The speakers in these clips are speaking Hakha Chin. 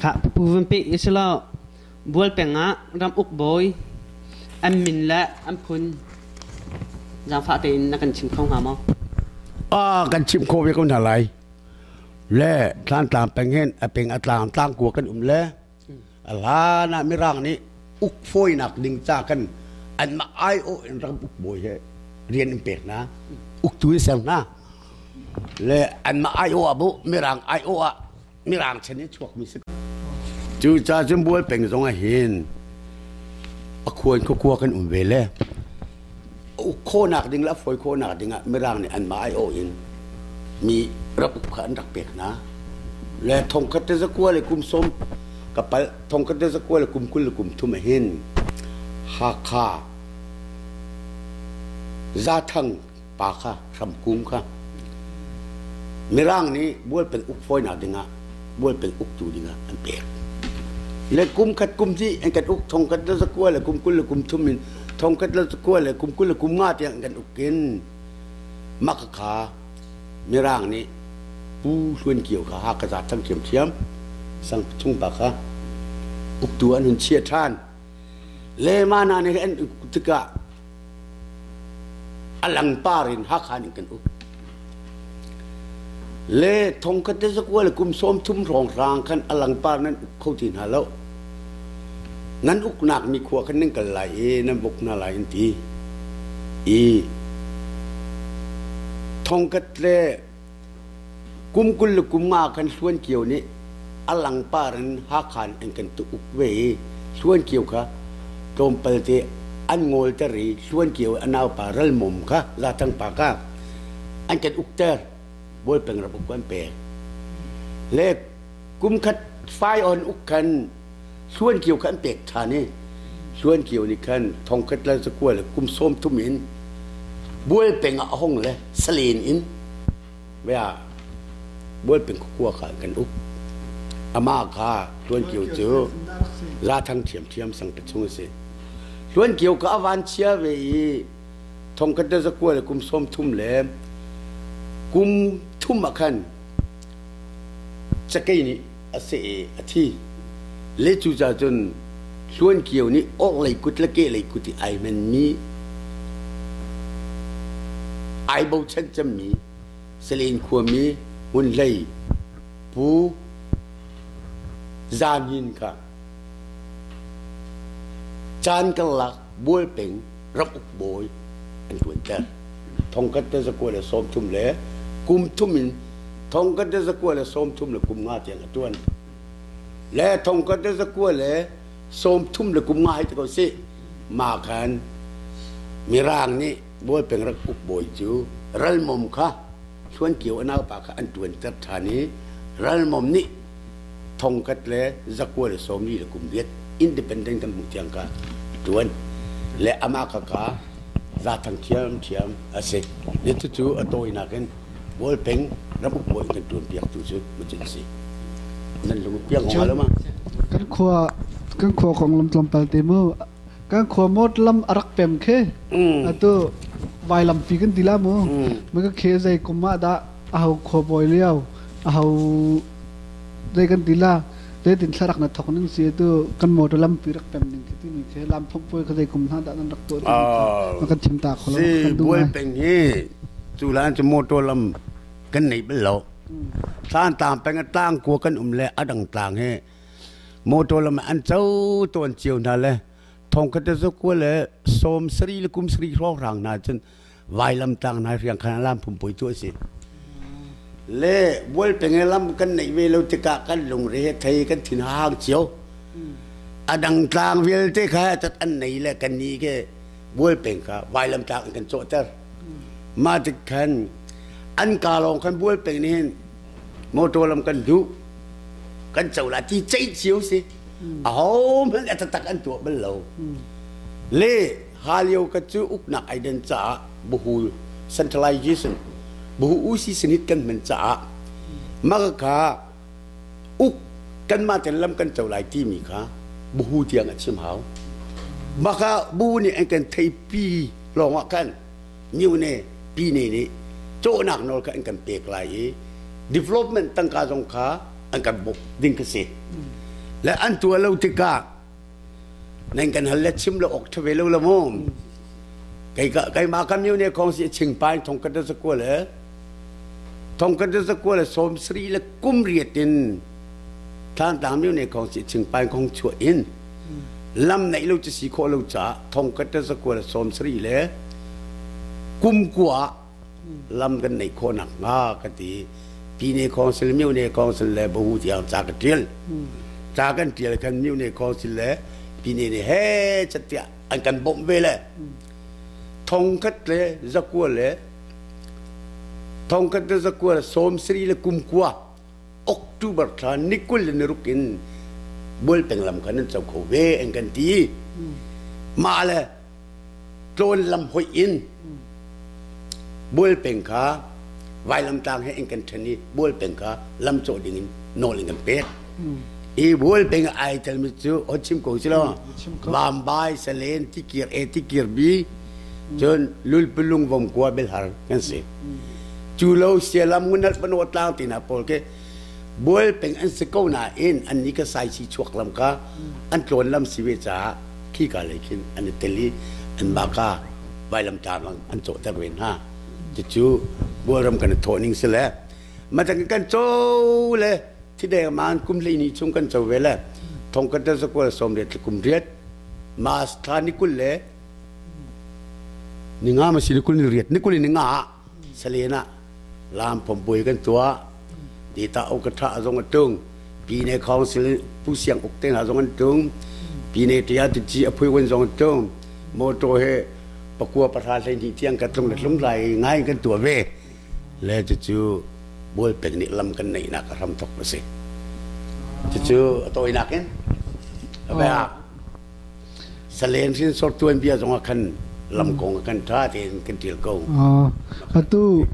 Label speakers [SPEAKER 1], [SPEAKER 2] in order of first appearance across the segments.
[SPEAKER 1] Khah Pu Van Pe i silo Bual peng ah ram uk bawi an min le an phun zaangfah tein na kan chim kho hnga maw?
[SPEAKER 2] Ah, kan chim kho ve ko hna lai. Le Thlantlang peng hin a peng a tlang tlang kua kan um le a hlan ah Mirang nih uk fawinak ding ca kan anmah aiawh in ram uk bawi he rian in pek hna, uktu in ser hna. Le anmah aiawh ah bu Mirang aiawh ah Mirang chan in chuakmi si. Cucaah cun Bual peng zong ah hin a khua in khuakua kan um ve le uk khawhnak ding le a fawi khawhnak ding ah Mirang nih anmah aiawh in mi rak uk kha an rak pek hna. Le thongkhat te zakua le kum sawm ka palh thongkhat te zakua le kum 20 le kum thum ah hin Hakha Zathang pa kha hramkung kha Mirang nih bualpeng uk fawinak dingah bualpeng uktu dingah an pek. Le kum khat kum hnih an kan uk thongkhat le zakua le kum 20 le kum thum in thongkhat le zakua le kum 20 le kum nga tiang an kan uk in maka kha Mirang nih Pu Hluan Kio kha Hakha Zathang ṭhiamṭhiam sang chung pa kha uktu an hun chiah ṭhan. Le mah hna nih an uk tikah a langpar in Hakha nih kan uk. Le thongkhat le zakua le kum 30 hrawnghrang khan a langpar nan uk kho ti hna lo. Nan uknak mi khua khan nan kal lai i nan buk hna lai an ti. I thongkhat le Kum 20 le kum nga khan Hluan Kio nih a langpar in Hakha in an kan uk ve i Hluan Kio kha tlawmpal te an ngawlter i Hluan Kio a naupa Ralmawm kha Zatang pa kha an kan ukter. Bawlpeng ram uk an pek. Le kum khat fai on uk khan Hluan Kio kha an pek ṭhan i Hluan Kio nih khan thongkhat le zakua le kum 30 in Bualpeng ah a hong le Salen in bia Bualpeng khua kha kan uk. Amah kha Hluan Kio cu Zathang ṭhiamṭhiam sangte chung a si. Hluan Kio kha a van chia ve i thongkhat le zakua le kum 30 le kum thum ah khan cakei nih a seh i a thi. Le cucaah cun Hluan Kio nih orhlei kut le kehlei kut i ai hmenmi ai bochan cemmi Salen khuami Hmunhlei Pu Za Hnin kha caan karlak Bualpeng ram uk bawi an ṭuanter. Thongkhat te zakua le 30 le kum thum in thongkhat le zakua le 30 le kum nga tiang a ṭuan. Le thongkhat le zakua le 30 le kum nga hei ti ko sih. Ma khan Mirang nih Bualpeng rak uk bawi cu Ralmom kha Hluan Kio a naupa kha an ṭuanter ṭhan i Ralmom nih thongkhat le zakua le 40 le kum riat independent kan hmuh tiang ka ṭuan le amah ka ka zathang thiamthiam a si. Le cucu a tawinak in Bualpeng ramuk bawi kan ṭuan piak tu cu macin si. Nan lung piang hnga lo ma?
[SPEAKER 3] Kan khua kan khua kong lam tlawmpal te mu kan khua mot lam a rak pem khe atu vailampi kan ti la mu ma ka khe zei kum ah dah a ho khua bawi liao a ho zei kan ti la zeitin thla rak na thok ning si tu kan motor lampi rak pem ning khi timi khi lam phok puai kha zei kum hna dah nan rak tuah timi kha kan chim ta kho lo
[SPEAKER 2] si bual peng hi cu lan cu motor lam kan nei bal lo tlang tlang peng tlang kua kan um le adang tlang he motor lam an cho ton cio hna le thong khat te zakua le som sari le kum sari hrawng rang hna cun vailam tlang hna riang khan lam phumpui tu a si le bual penge lam kan neih ve lo tikah kan lungre he thei kan thin hang cio a dang tlang vialte kha tat an nei le kan ni ke bual peng kha vailam tlang an kan cawhter mah tik khan an ka lawng khan bual peng nih hin motor lam kan duh kan co la ti ceih cio si a ho hmanh a taktak an tuah bal lo le Halio ka cu uknak ai den caah buhu centralization buhu usi sinit kan hman caah maka kha uk kanmah ten lam kan co lai timi kha buhu tiang a chim hau maka bu nih an kan theipi lawng ah khan new ne pi ne nih cawhnak nawl kha an kan pek lai i development tangka zong kha an kan bawmh ding ka si. Le an tuah lo tikah nan kan hal le chim lo awk ṭha ve lo la mu. Keimah ka myo ne kong si chingpai thong ka da zakua le thong ka da zakua le sawm sari le kum riat in Thlantlang myo ne kong si chingpai kong chuah in lam neih lo cu si khawh lo caah thong ka da zakua le sawm sari le kum kua lam kan neih khawh nakhnga ka ti. Pine Council, Myone Council le Bahu tiang ca ka ṭial. Ca kan ṭial khan Myone Council le Pine nih he chat tiah an kan bawmh ve le thongkhat le zakua le thongkhat le zakua le sawm sari le kum kua October thla ni 20 le ni ruk in Bualpeng lam khan an co kho ve an kan ti. Mah le tlawn lam hoih in Bualpeng kha vailamtlang he in kan ṭhen i Bualpeng kha lam cawh ding in nawl in kan pek. I Bualpeng ai telmi cu hon chim ko si lo. Vambai, Salen, Tikir A, Tikir B, cun Lulpulung, Vomkua, Belhar kan si. Cu lo Sialam ngunalh pano tlang ti hna pawl khi Bualpeng an si ko nain annih ka saisi chuak lam kha an tlawn lam si ve caah khika lei khin an i tel i anmah kha vailamtlang an cawhter ve hna. Cucu Bualram kan i thawh ning si le matang kan co le thideng man kum hleihnih chung kan co ve le thongkhat le zakual sawmriat le kum riat mas thla ni 20 le ninga ma si ni 20 ni riat ni 20 ni nga salen ah lam pawmpui kan tuah data o ka tha zong a tung Pine Council Pu Siang Uk te hna zong an tung Pine tia ti chi a phui wan zong an tung motor he pakua pahra 12 tiang ka tlung le tlung lai ngai kan tuah ve le cucu bual pek nih lam kan neihnak a hram thok a si cucu a tawinak in Salen hrinsor tuanbia zong ah khan lam kong ah khan ṭha tein kan ṭial ko.
[SPEAKER 3] Atu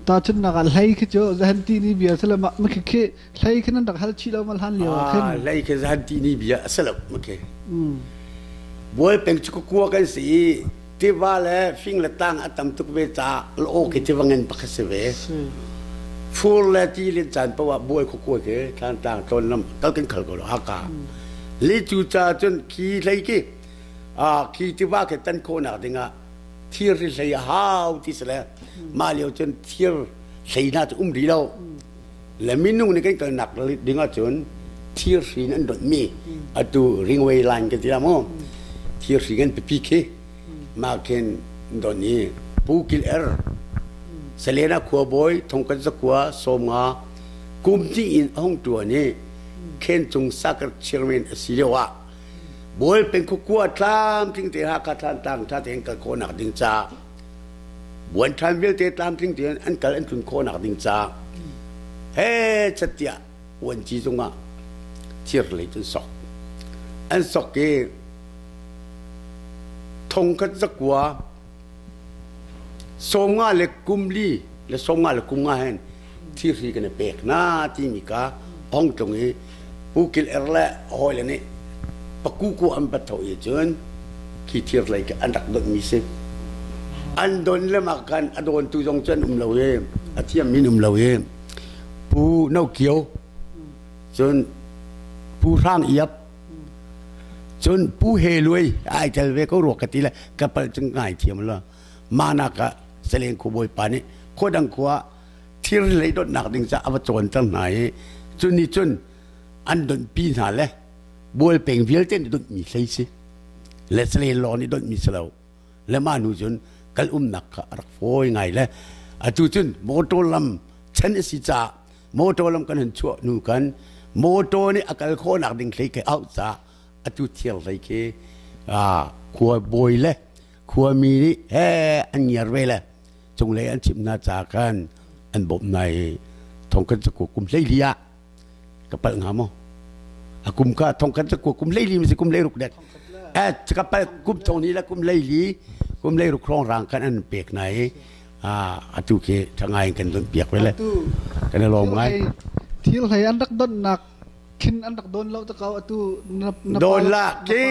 [SPEAKER 3] tahchunhnak ah hlei khi cu zahan ti ni bia sile ma khi khi hlei khi nan rak hal chih lo ma hlan lio ah khin.
[SPEAKER 2] Hlei khi zahan ti ni bia a si lo ma khi. Bual peng cu kua kan si i tiva le fing le tlang a tam tuk ve caah lo khi tiva ngan pakhat si ve. Fur le ti len caan paoh ah bual khua khi thlan tlang tlawn lam kal kan khal ko lo haka. Li cu ca cun khi hlei khi khi tiva khi tan khawhnak dingah thir hi hlei a hau ti si le mah lio cun thir hlei hna cu um rih lo. Le minung nih kan kalnak ding ahcun thir hri in an donhmi atu ringway line kan ti la mu thir hri kan pipi khi mah khin don i Pu Kil Er Selena khuabawi thongkat zakua sawmnga kum ti in a hung tuan i Khencung Sakar chairman a si lio ah Bual peng khua tlamtling te Hakha Thlantlang ṭha tein kal khawhnak ding caah buan ṭhan vialte tlamtling tein an kal an tlun khawhnak ding caah he chat tiah uanci zungah thir lei cun sok an sok i thongkhat zakua 50 le kum li le 50 le kum nga hen thirhri kan i pek na timi ka hong tlung i Pu Kil Er le hawi le nih paku ku an bat tho i cun khi thir lei an rak donh mi si an don le mak khan a dawn tu zong cun um lo i a thiam min um lo i Pu No Kio cun Pu Hrang Iap Cun Pu He Luai ai tel ve ko rua ka ti le ka pal cu ngai thiam lo. Mahnak ah Salen khuabawi pa nih khua dang khua thir lei donhnak ding ca a va cawnter hna i cu nih cun an donhpi hna le bual peng vialte nih donhmi hlei si le Salen lawng nih donhmi si lo. Le mah hnu cun kal umnak kha a rak fawi ngai le atu cun motor lam chan a si caah motor lam kan hun chuah hnu kan motor nih a kal khawhnak ding hlei khi auh caah atu thiar hlei khi khua bawi le khuami nih he an ngiar ve le cunglei an chimh hna ca khan an bawmh hna i thong kan caku kum 14 ah ka palh hnga maw a kum kha thong kan caku kum 14 mi si kum 16 dek eh ka palh kum thong ni le kum 14 kum 16 hrawng rang khan an pek hna i atu khi ṭha ngai in kan don piak ve le kan i lawm ngai.
[SPEAKER 3] Thil hlei an rak donnak khin an rak don lo ta ko atu na
[SPEAKER 2] don la ki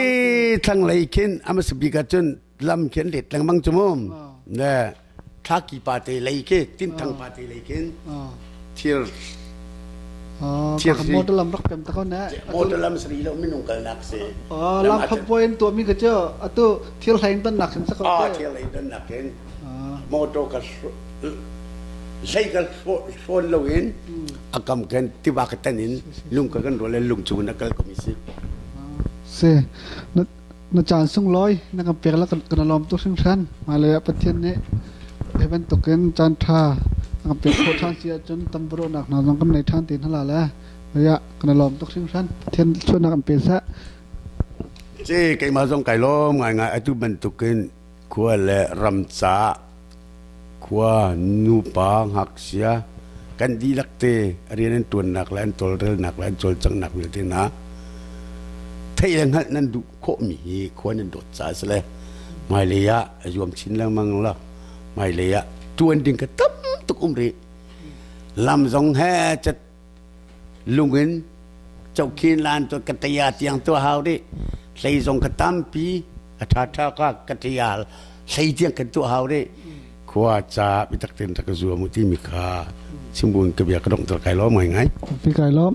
[SPEAKER 2] thlanglei khin ama bik ah cun lam khin let lengmang cu mu ne thlaki pa te lei khi tin thang pa te lei khin thir Thir si.
[SPEAKER 3] Motor lam rak pem ta ko ne.
[SPEAKER 2] Motor lam sri lo minung kalnak si.
[SPEAKER 3] Lam phapoi in tuah mi ka cu atu thil hlei in tonnak hin sa ko.
[SPEAKER 2] Ah thil hlei tonnak hin motor ka hlei ka hrawn lo in a kam kan tiva ka tan in lung ka kan rual lung chung na kal ko mi si.
[SPEAKER 3] Si na caan sunglawi na kan pek la kan lawm tuk hringhran. Hmailei ah Pathian nih hi bantukin caan ṭha a kan pek khawh ṭhan si ahcun tamburuhnak hna zong kan nei ṭhan te hna la le hmai ah kan i lawm tuk hringhran. Pathian sualnak kan pe seh.
[SPEAKER 2] Ci keimah zong kai lawm ngaingai atu bantukin khua le ram ca khua nupa ngakchia kan dihlak te rian an ṭuannak le an tawlrelnak le an cawlcanghnak vialte hna theih le hngalh nan duh khawhmi hi khua nan dawt caah a si le hmailei ah a zuam chin lengmang la hmailei ah ṭuan ding ka tam tuk um rih lam zong he cat lung in chokhin lan to kataya tiang to hau rih hlei zong ka tampi a ṭha ṭha ka kataya hlei tiang kan tuah hau rih khua ca bitak ten rak zuam u timi kha chimbun ka bia ka dong tar kai lawm ngai ngai
[SPEAKER 3] Pi kai lawm.